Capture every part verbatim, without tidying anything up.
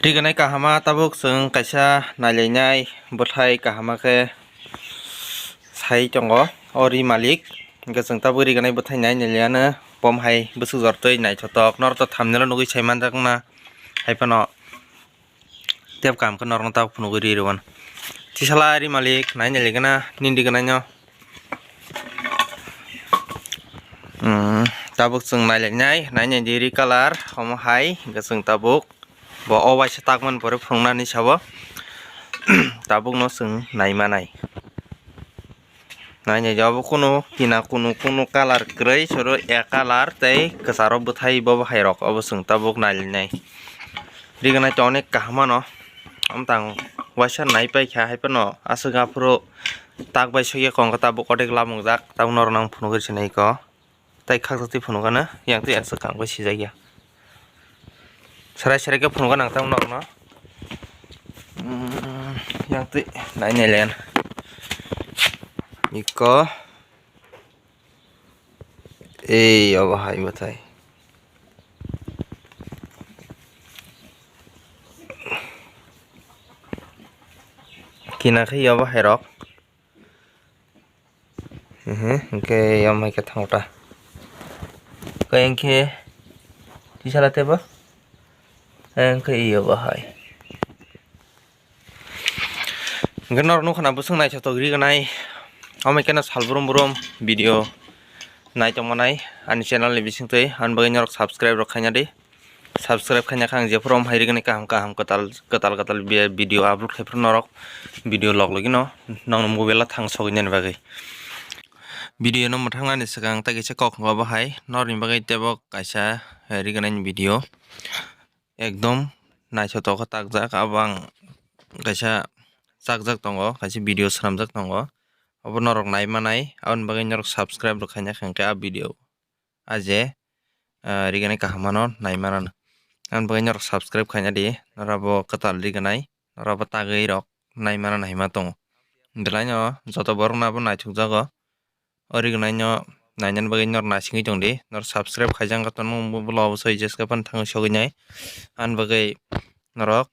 Riganai kahama tabuk chwng kaisa nailainai bwthai kahama khe sai tongo o ri malik. Hwnkhe chwng tabuk riganai bwthai nai nailiano, bom hai bwswk jor twi naithotok, norok to thumbnail o nugwi sai manjak wngna, hai phano tep kaham khe norokno tabuk phunugwi ri rw mano. Tisala ri malik nai nailaigana nini riganai no. Tabuk chwng nailainai, nai nai di ri colour omo hai, hwnkhe chwng tabuk bo o waisa takmani pore phunuknani sabo. Tabukno chwng naimanai. Nai nai di obo kunu kina kunu kunu colour kwrwi, soro a colour tei kwcharo bwthai bo hai rok, obo chwng tabuk nailainai. Riganai to onek kaham mano, omtang waisa nai paikha, hai phano aswk aphuru tak bai sokya kong khe tabuk kotek lamungjak, tabuk norokno ang phunugwi sinai kho. Tai khaksa twi phunukgana, yang twi aswk kang bai sijakya. Serai serai khe phunukgana ang tamo norokno. Yang twi nai nai len. Iko. Ei, obo hai bwthai. Kina khe obo hai rok. Ehe, hwnkhe yom hai khe thango ta. Khe hwnkhe tisala tebo? Hwnkhe iyo bo hai. Hwnkhe norok nukha na bwswk naithotok riganai. Omo khe no sal brum brum video nai tongmanai ani channel ni bisingtwi, ani bagwi norok subscribe rok khaina di. Subscribe khaina khe ang jephuru om hai rigani kaham kaham kwtal kwtal kwtal bi-, video upload khai phuru norok video log logi no nokno mobile o thang sogwi nani bagwi. Video no mwthang nani swkang tai kaisa kok hwnba bo hai norokni bagwi teibo kaisa, eh, riganai ni video ekdom naithotok khe takjak, abo ang kaisa chakjak tongo, kaisa video swnamjak tongo, obo norok nai manai, aboni bagwi norok subscribe rok khaina khe hwnkhe a video a je, ah, riganai kaham mano nai manano. Aboni bagwi norok subscribe khaina di, norok bo kwtal riganai, norok bo tagwi rok nai manano hinma tongo. Belai no joto borok no abo naithok jago. O riganai no nainani bagwi norok naisingwi tong di, norok subscribe khaijak wngkha to nung bo bwla obo soi jeska phano thangwi sogwi nai. Aboni bagwi norok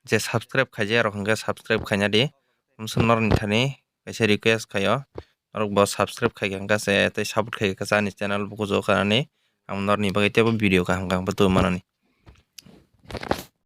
je subscribe khaijak rok hwnkhe subscribe khaina di. Umsuk norokni thani kaisa request khaio, norok bo subscribe khaikha hwnkhe se tei support khaikha ani channel bukujo khanani ang norokni bagwi teibo video kaham kaham bo tubui manani.